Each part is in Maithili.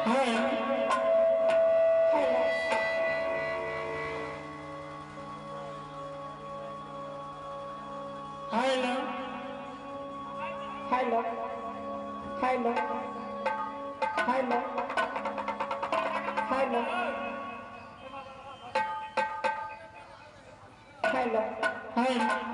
Hello hello hello hello hello hello hello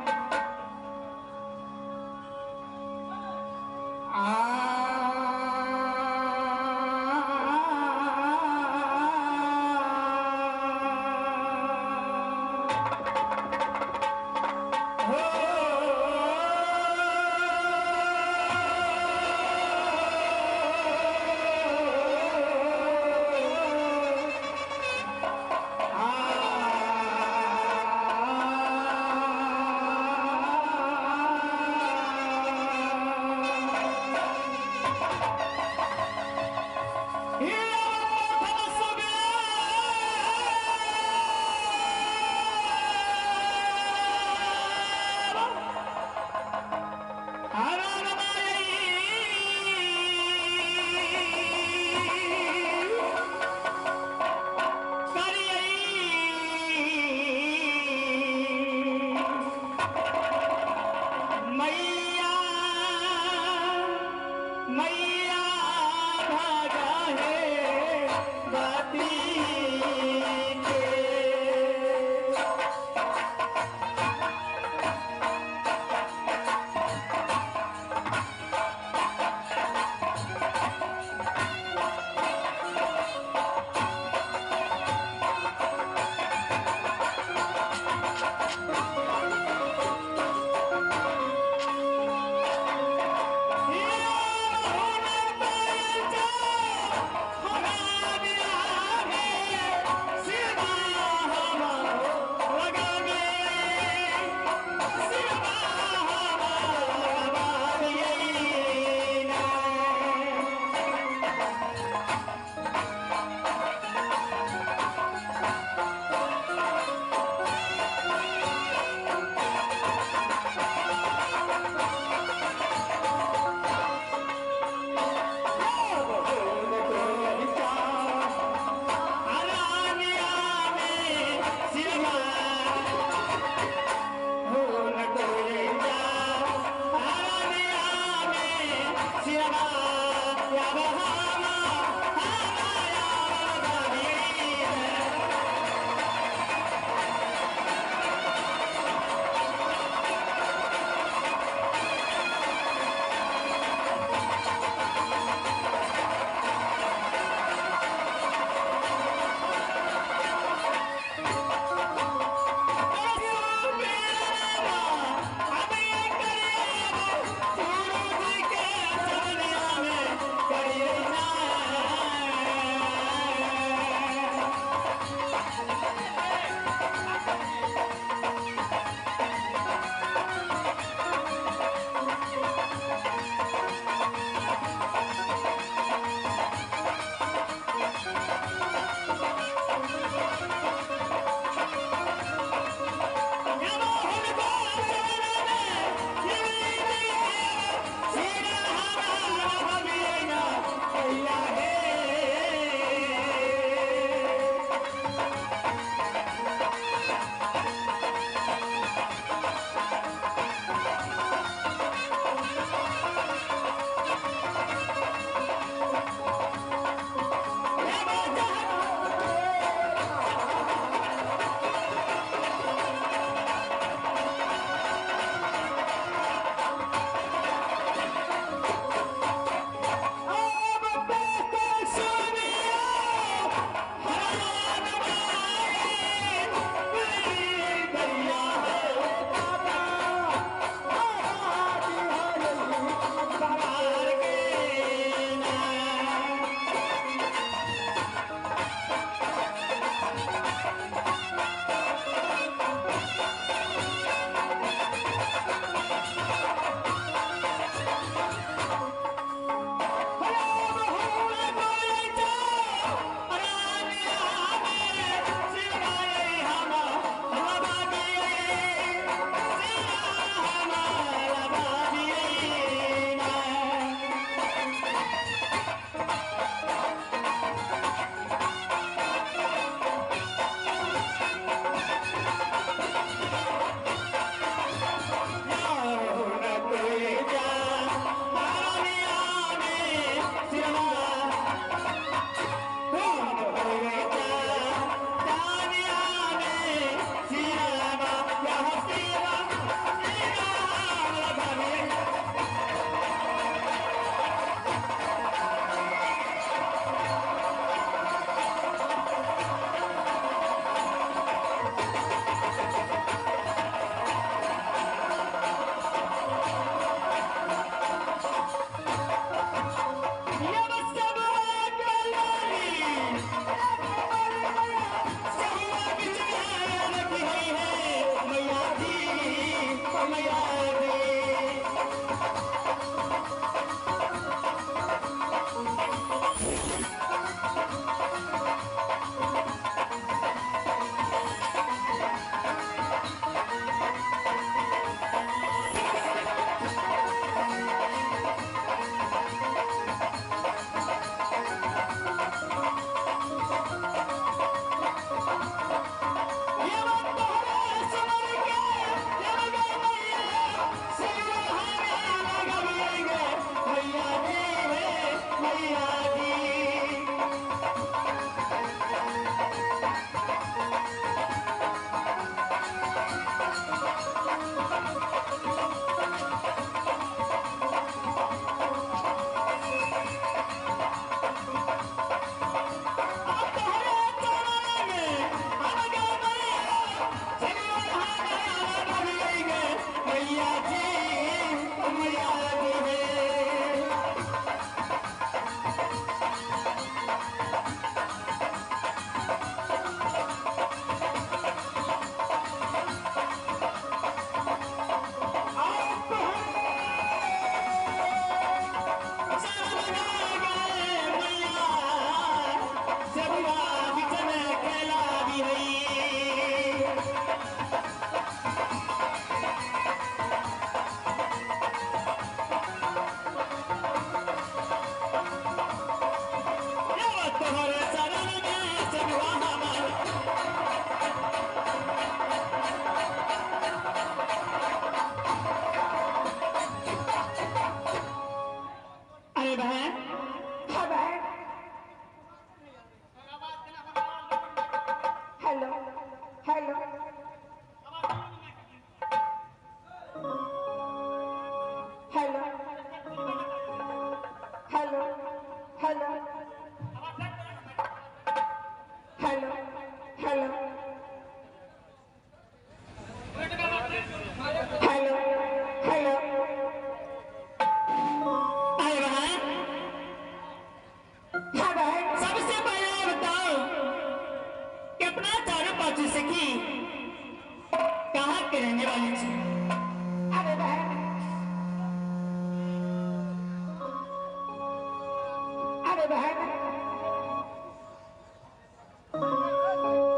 बहन।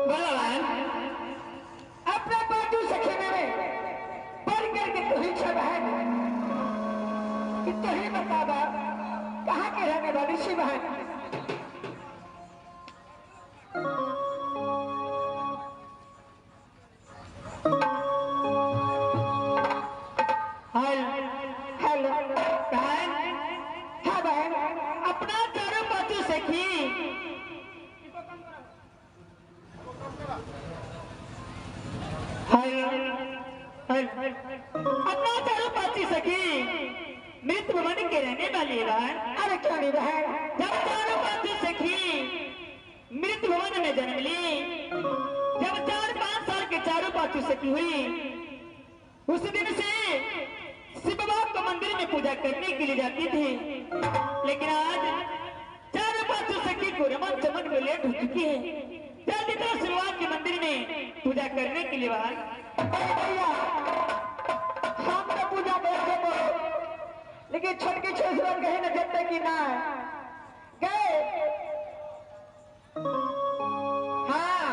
बोला बहन, अपना बाजू सखी में पढ़ करके तू ही छे बहन, कि तू ही बताबा कहाँ के रहने वाली छी बहन। हेलो बहन। हाँ बहन, अपना चारों पांचों सखी अपना चारों पांचों सखी मृत भवन के रहने वाली है बहन। अरे क्यों नहीं बहन, जब चारों पांचों सखी मृत भवन में जन्म ली, जब 4-5 साल के चारों पांचों सखी हुई, उस दिन से शिव बाबा को मंदिर में पूजा करने के लिए जाती थी। लेकिन आज चारों पांचों सखी को रमन चमन में लेट हो चुकी है। जल्दी तो शिव बाबा के मंदिर में पूजा करने के लिए बाहर। भैया हम तो पूजा करते लेकिन छोटकी छोसरन कहे न जते कि ना गए। हाँ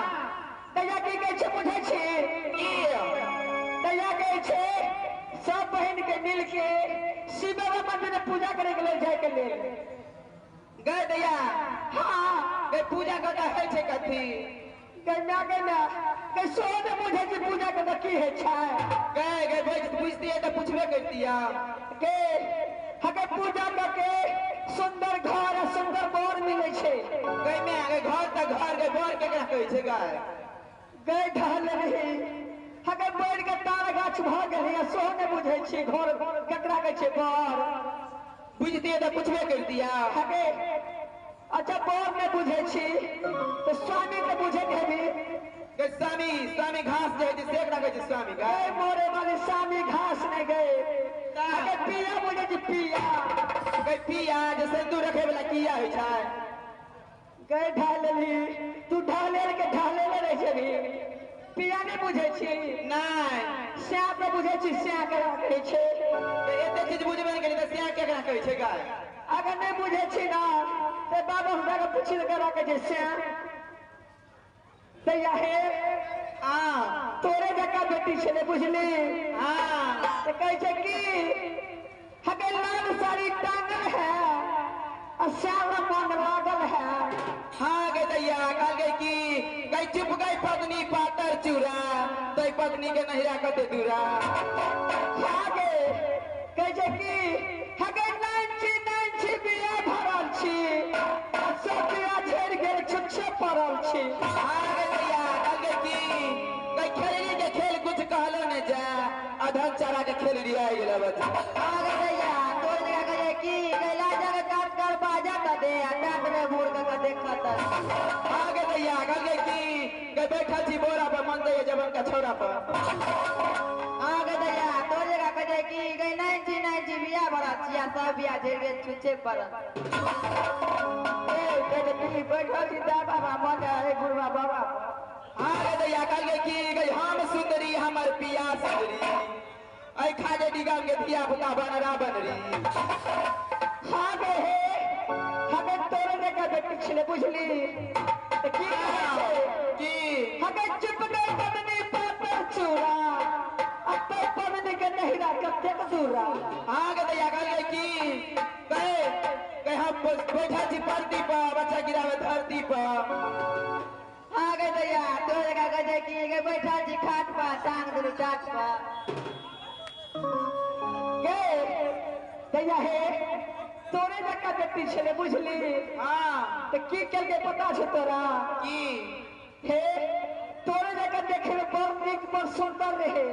दैया की कहै छै बुझै छी? दैया कहै छै सब बहन के मिल के शिव बाबा मंदिर में पूजा करे के लेल जाय के लेल गए दैया। हाँ गए पूजा करता है छै कथी? गए ना गए ना गए सो ने बुझै छी पूजा के की है छै। गए गए बुझती है तो पूछबे करती है। के हके पूजा करके सुंदर घर आ सुंदर बर मिले छै। गए में गए घर त घर गए बर केकरा कहै छै? गए गए ढहल रही हके बैठ के तार गाछ भ गेलै आ सो ने बुझै छी घर केकरा कहै छै बर। बुझती है तो पूछबे करती है। हके अच्छा बर ने बुझै छी तो स्वामी के बुझे हेबी। गए स्वामी, स्वामी घास जे छै से केकरा कहै छै स्वामी? गए मोरे वाले स्वामी घास ने गए। हके पिया बुझै छी पिया। गए पिया जे सिंदूर रखे वाला किया होइ छै। गए ढालली तू ढाले के ढाले रहे छै भी पिया ने बुझै छी। नहीं श्या के बुझै छी, श्या के कहै छै। एते चीज बुझबे ने केली त श्या केकरा कहै छै? गए अगर नहीं बुझै छी ना ते बाबा हमरा के पूछि केकरा कहै छै श्या। तैया हे हां तोरे जका बेटी छले बुझली। हां ते कहै छै कि हके लाल साड़ी टांगल है आ श्याम मन लागल है। हाँ गे दैया कहल गई कि गई चुप गई पत्नी पातर चूरा तई पत्नी के नहिरा कते दूरा। हाँ गे कहै छै कि हके नानची नानची बिया भरल छी आ सब बिया झड़ि गेल छुच्छे पड़ल छी। हाँ गे दैया कहल गई कि गई खेलरी के खेल कुछ कहलो ने जा अधन चारा के खेलरी आ गेल बच्चा। हाँ गे दैया तोर जगह कहै कि गई लाजा के काट कर बाजा त दे आ टाट में मुड़ के देखत। हाँ गे दैया कहल गई कि गई बैठल छी बोरा पर मन दैया जबन का छौरा पर। हाँ गे दैया तोर जगह कहै कि गई नाइनटी नाइनटी बिया भरा छिया सब बिया झड़ि गेल छुच्छे पड़ल। ए बेटी बैठल छी दा बाबा मन है गुरुआ बाबा। हाँ गे दैया कहल गई कि गई हम सुंदरी हमर पिया सुंदरी ऐ खाजे डिगाम के धिया पुता बनरा बनरी। हाँ गे हे हके तोरे जका बेटी छले बुझली त की कहै छै की हके चुप गई पत्नी पातर चूरा अब तो पत्नी के नहिरा कतेक दूरा। हाँ गे दैया कहल गई कि गए गए हम बैठल छी परती पर बच्चा गिरावे धरती पर। हाँ गे दैया तोर जगह कहै कि गई बैठल छी खाट पर टांग दुनू चाट पर। गे दैया हे तोरे जका बेटी छले बुझली। हाँ त की केलकै पता छै तोरा? की हे तोरे जका देखे में बड़ नीक बड़ सुंदर रहे।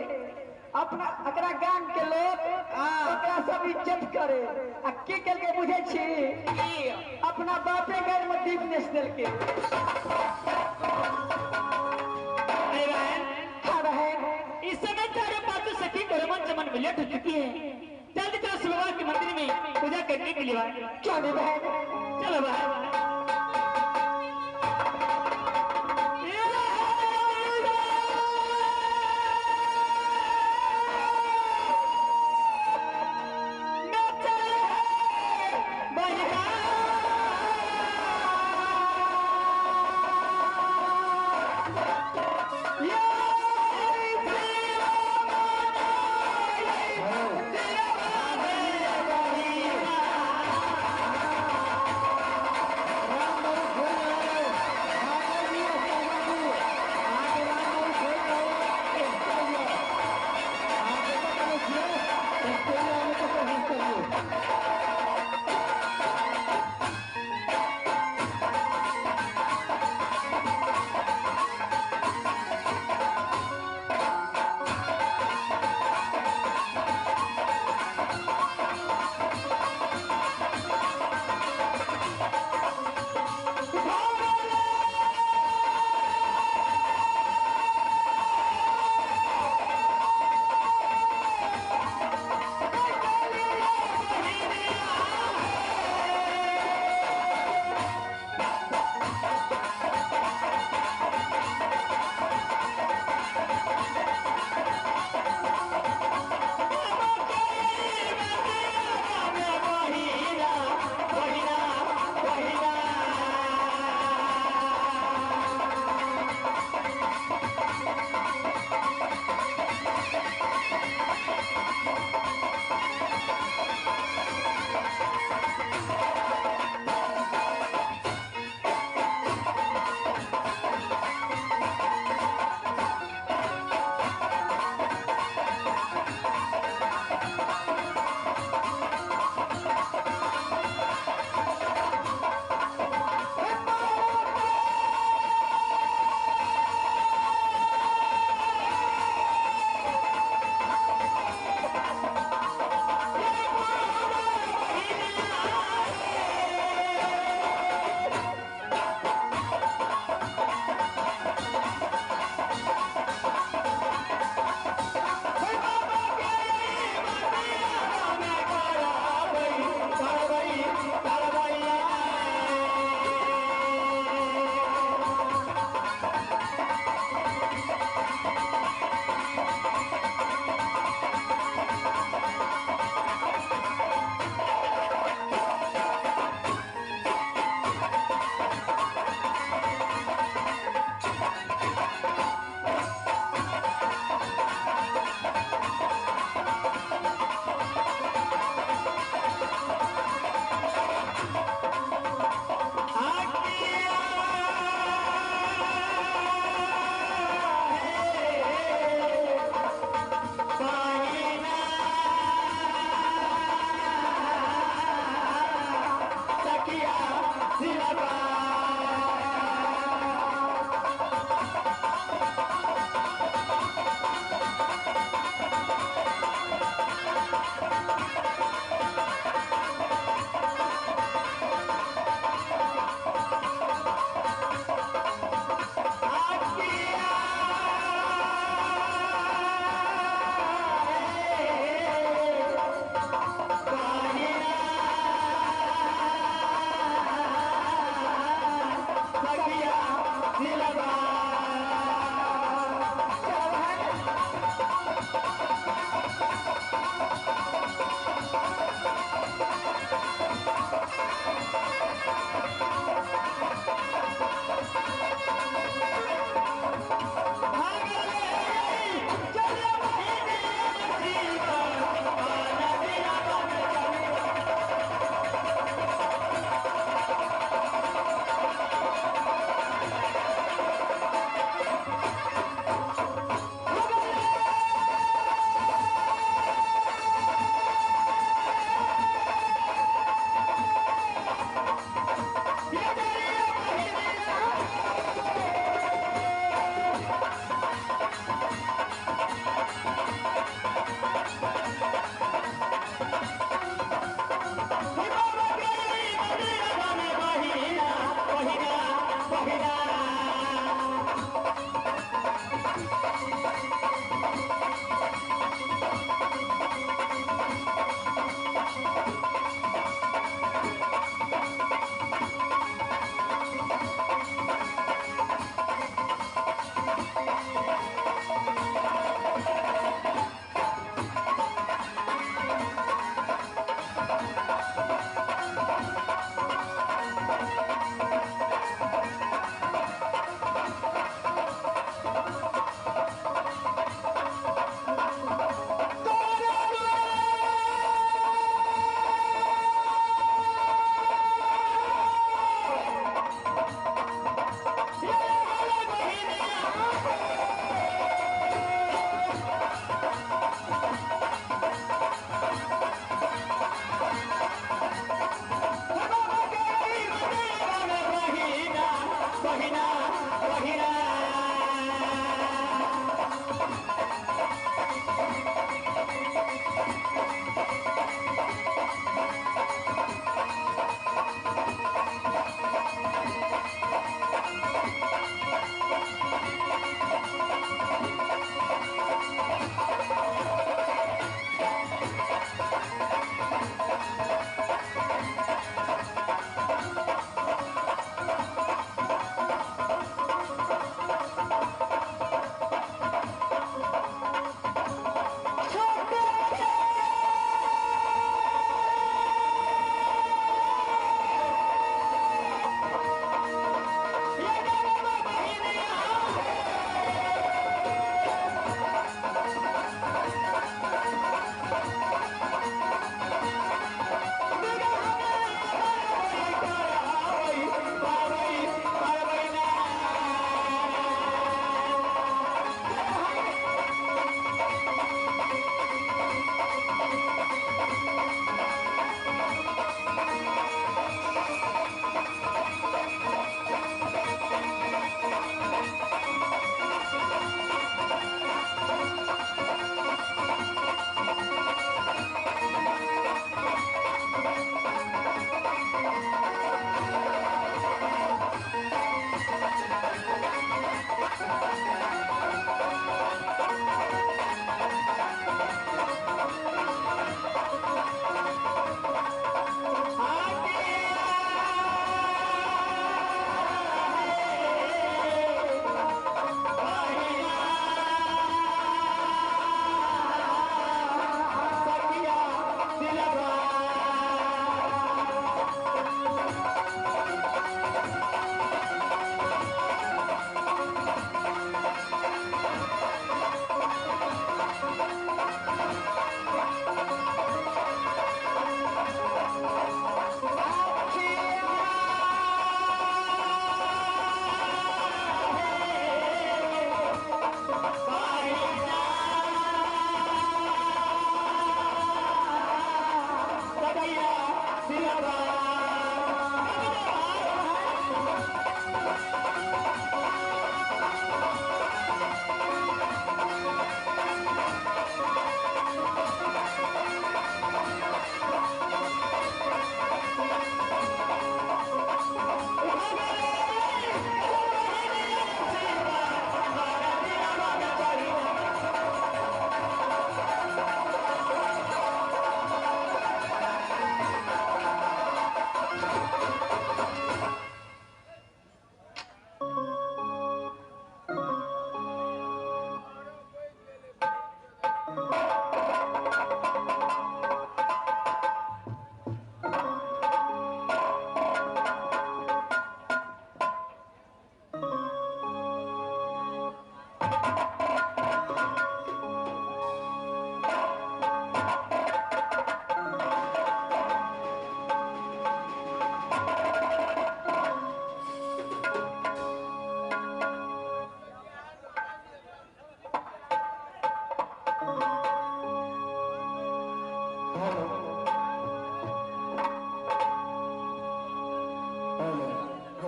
अपना एकरा गाम के लोग ओकरा सब इज्जत करे आ की केलकै बुझै छी? की अपना बापे घर में दीप नेस देलकै। अरे बहन। हाँ बहन, इस समय चारों पांचों सखी को रमन चमन में लेट हो चुकी है। जल्दी चलो शिव बाबा के मंदिर में पूजा करने के लिए। क्यों नहीं बहन, चलो बहन।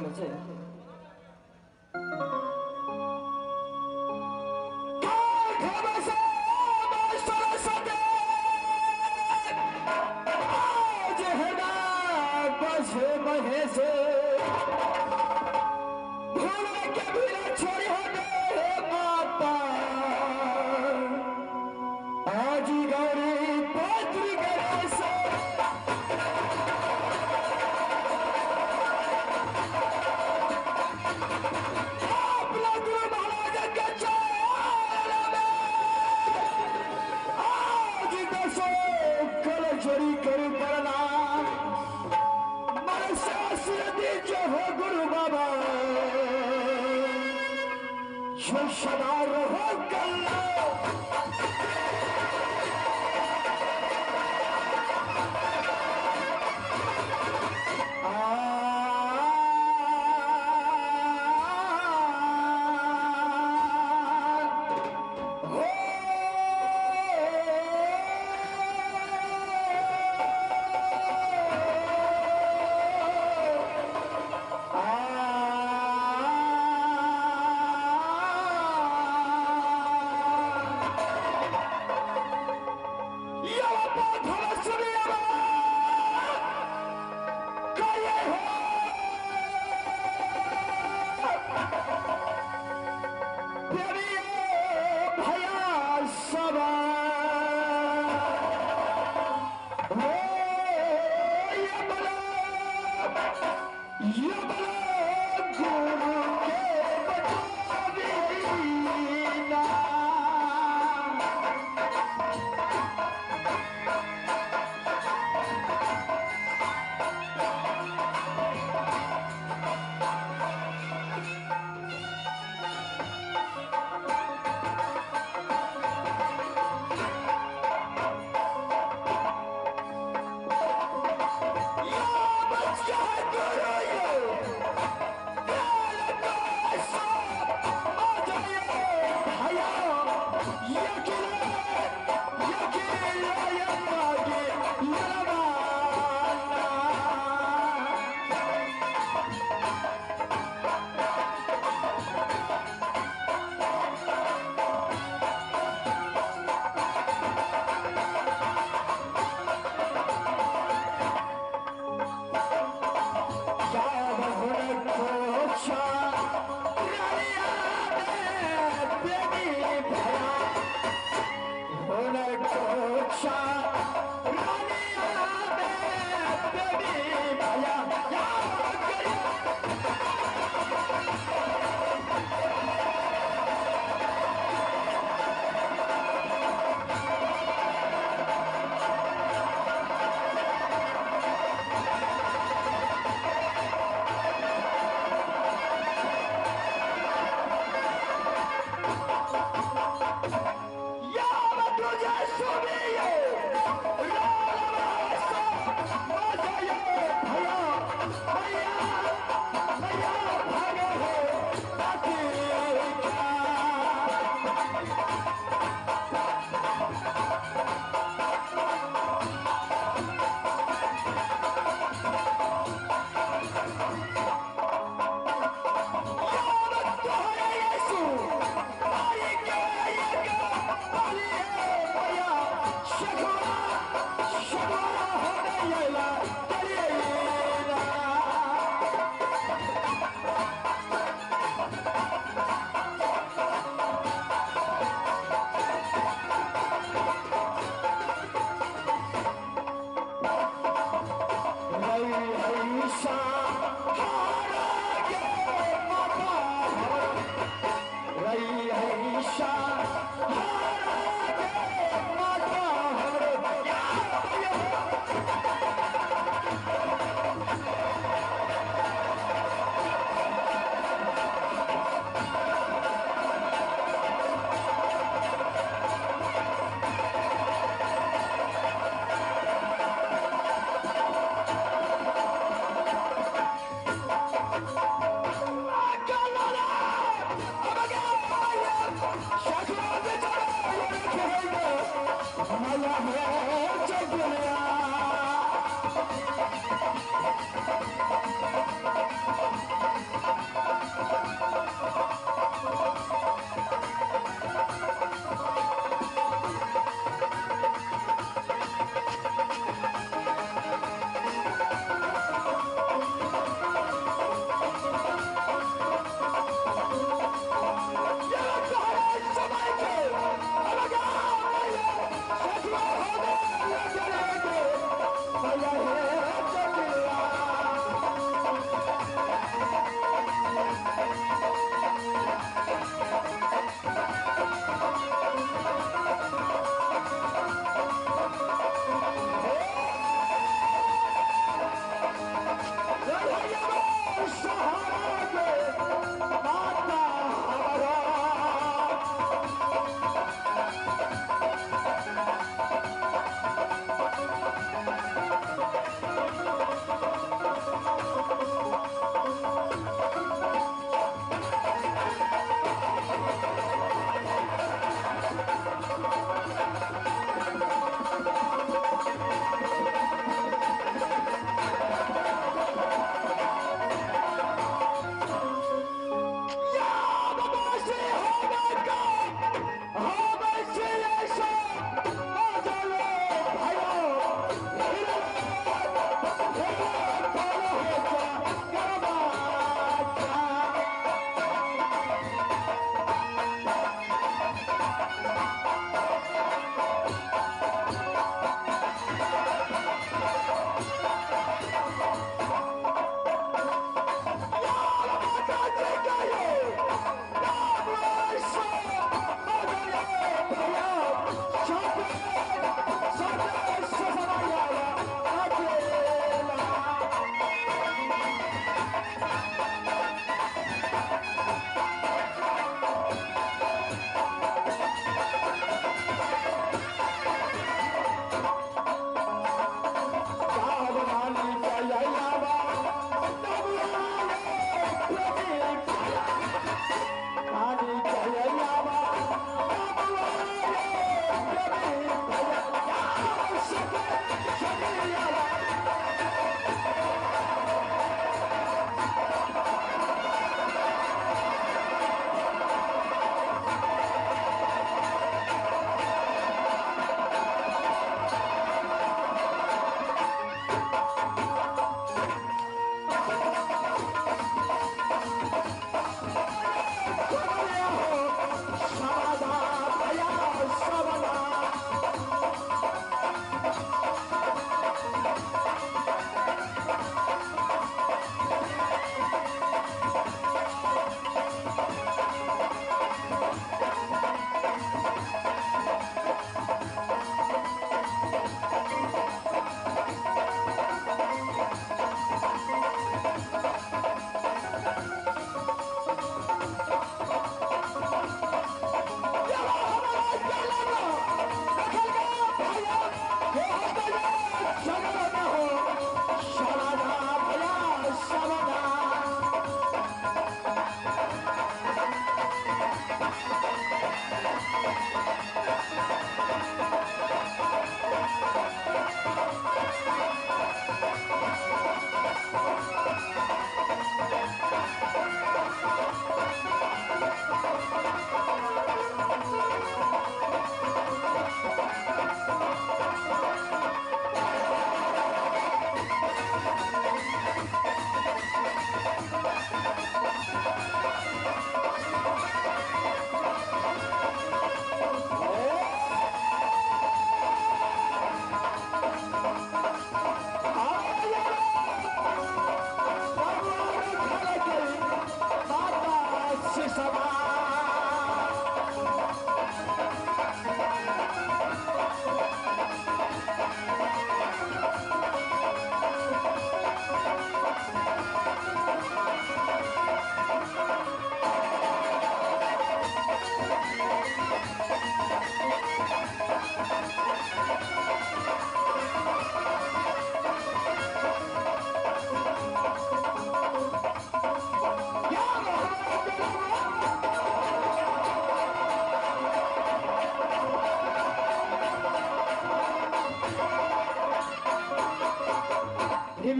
लिखल छै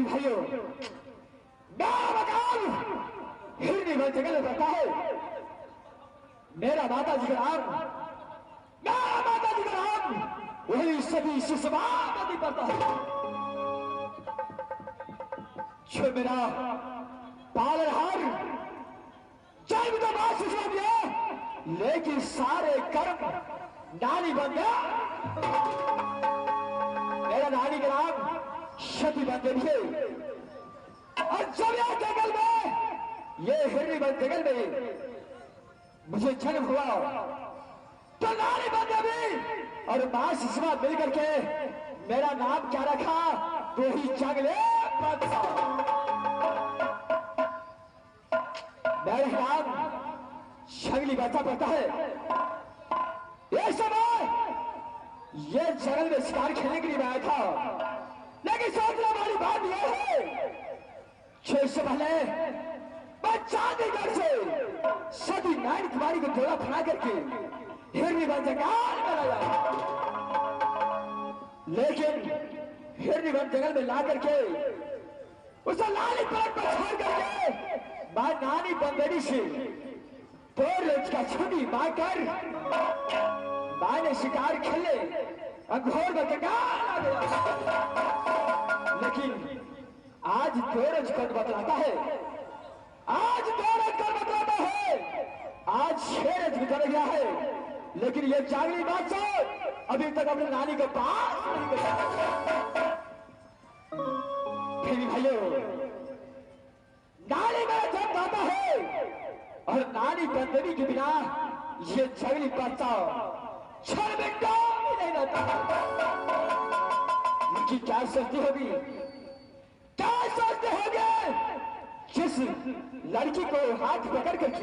भाइयों, हिरनी भर जंगल में रहता है। मेरा माता जी का नाम, मेरा माता जी का नाम वही सभी सुषमापति पड़ता है। जो मेरा पालनहार जन्म तो बात सुषमा दिया, लेकिन सारे कर्म नानी बन गया। मेरा नानी का नाम सती बन गई है। और जब यह जंगल में, ये हिरनी बन जंगल में मुझे जन्म हुआ, तो नानी बन गई और मां सुषमा मिल करके मेरा नाम क्या रखा, तो ही जंगले बादशाह। मेरा नाम जंगली बादशाह पड़ता है। ये समय ये जंगल में शिकार खेलने के लिए आया था, लेकिन सोचने वाली बात यह है, इससे पहले मैं चांदीगढ़ से सती नारायण कुमारी को डोला फना करके हिरनी बन जंगल में लाया, लेकिन हिरनी बन जंगल में ला करके उसे लाली पलक पर छोड़ करके मां नानी बंदेरी से दो रोज का छुट्टी मांगकर मां ने शिकार खेले अंघोर में जंगल आ गया। लेकिन आज दो रोज कौन बतलाता है, आज दो रोज कौन बतलाता है, आज 6 रोज गुजर गया है, लेकिन ये जागली बादशाह अभी तक अपने नानी के पास नहीं गया। फिर भी भाइयों, नानी मेरा जन्म दाता है और नानी बंदनी के बिना ये जंगली बादशाह क्षण में काम ही नहीं रहता। उनकी क्या सोचती होगी, क्या सोचते होंगे, जिस लड़की को हाथ पकड़ करके